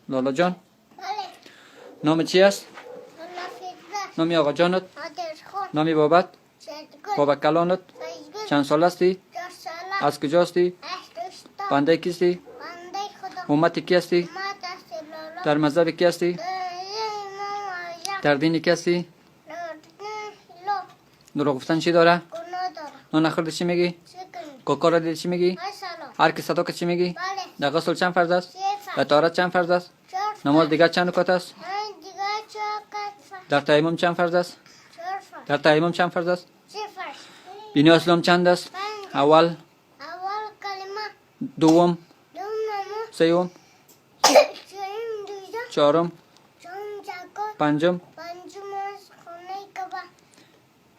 لالا جان. بله. نام چی است؟ لالا. نامی آقا جانت؟ آدرخون. نامی بابت؟ سیدگل. بابا کلانت؟ فیضگل. چند سال هستی؟ 4 ساله. از کجا هستی؟ از دوستا. بنده کیستی؟ بنده خدا. امت کی هستی؟ ما دست لالا. در مذهب کی هستی؟ در امام اعظم. در دین کی هستی؟ در دین دروغ گفتن چی داره؟ گناه داره. نان نخورده چی میگی؟ چکن. کوکا را دیدی چی میگی؟ سلام. هر کی صدا که چی میگی؟ بله. در غسل چند فرض است؟ سه در فرض. طهارت چند فرض است؟ 4 فرض. نماز دیگر چند رکعت است؟ من دیگه 4 فرض. در تیمم چند فرض است؟ 4 فرض. در تیمم چند فرض است؟ 3 فرض. بینی اسلام چند است؟ 5. اول، اول کلمه. دوم، دوم نماز. سوم، سوم روزه. چهارم، چهارم زکات. پنجم. پنجم از خانه کعبه.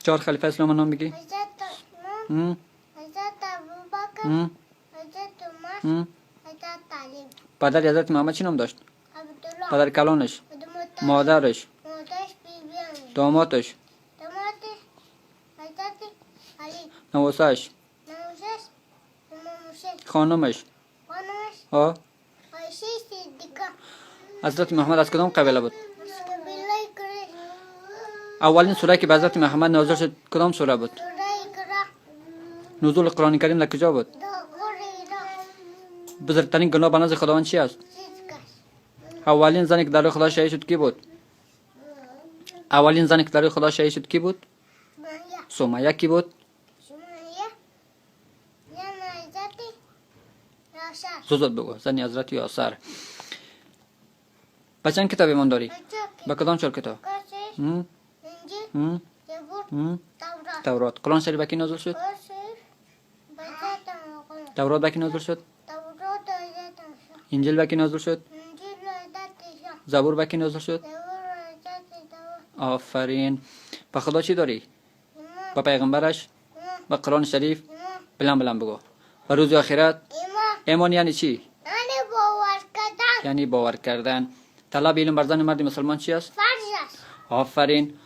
چهار خلیفه اسلام نام بگی. حضرت عثمان. حضرت ابوبکر. حضرت عمر. حضرت علی. پدر حضرت محمد چی نام داشت؟ عبدالله. پدر کلانش؟ عبدالمطلب. مادرش؟ مادرش بیبی آمنه. دامادش؟ دامادش حضرت علی. نواسش؟ نواسش امام حسین. خانمش؟ خانمش ها؟ عایشه صدیقه. حضرت محمد از کدام قبیله بود؟ از قبیله قریش. اولین سوره که به حضرت محمد نازل شد کدام سوره بود؟ سوره اقرا. نزول قرآن کریم در کجا بود؟ در غار حرا. بزرگترین گناه به نزد خداوند چی است؟ شرک است. اولین زنی که در راه خدا شهید شد کی بود؟ اولین زنی که در راه خدا شهید شد کی بود؟ سمیه. سمیه کی بود؟ سمیه زن حضرت یاسر. زود بگو. زن حضرت یاسر. به چند کتاب ایمان داری؟ بچه به کدام چهار کتاب؟ قرآن شریف، انجیل، زبور، تورات. تورات. قرآن شریف به کی نازل شد؟ قرآن شریف به حضرت محمد. تورات به کی نازل شد؟ تورات حضرت موسی. انجیل به کی نازل شد؟ انجیل حضرت عیسی. زبور به کی نازل شد؟ زبور حضرت داوود. آفرین. به خدا چی داری؟ ایمان. به پیغمبرش؟ ایمان. به قرآن شریف؟ ایمان. بلند بلند بگو. به روز آخرت؟ ایمان. ایمان یعنی چی؟ یعنی باور کردن. یعنی باور کردن. طلب علم بر زن مرد مسلمان چی است؟ فرض است. آفرین.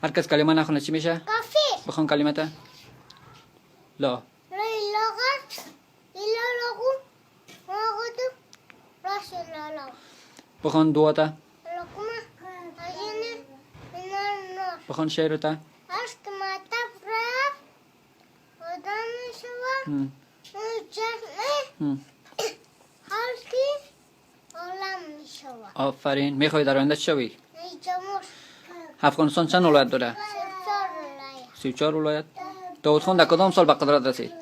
هر کس کلمه نخونه چی میشه؟ کافر. بخون کلمته. لا. لا اله الا الله محمد رسول الله. بخون دعاته. اللهم اجرني من النار. بخون شعرته. اشک مطب رفت آدم شود مجرم خلقی عالم می شود. آفرین. میخوای در آینده چی شوی؟ رئیس جمهور. افغانستان چند ولایت داره؟ 34 ولایت. 34 ولایت. داود خان در کدام سال به قدرت رسید؟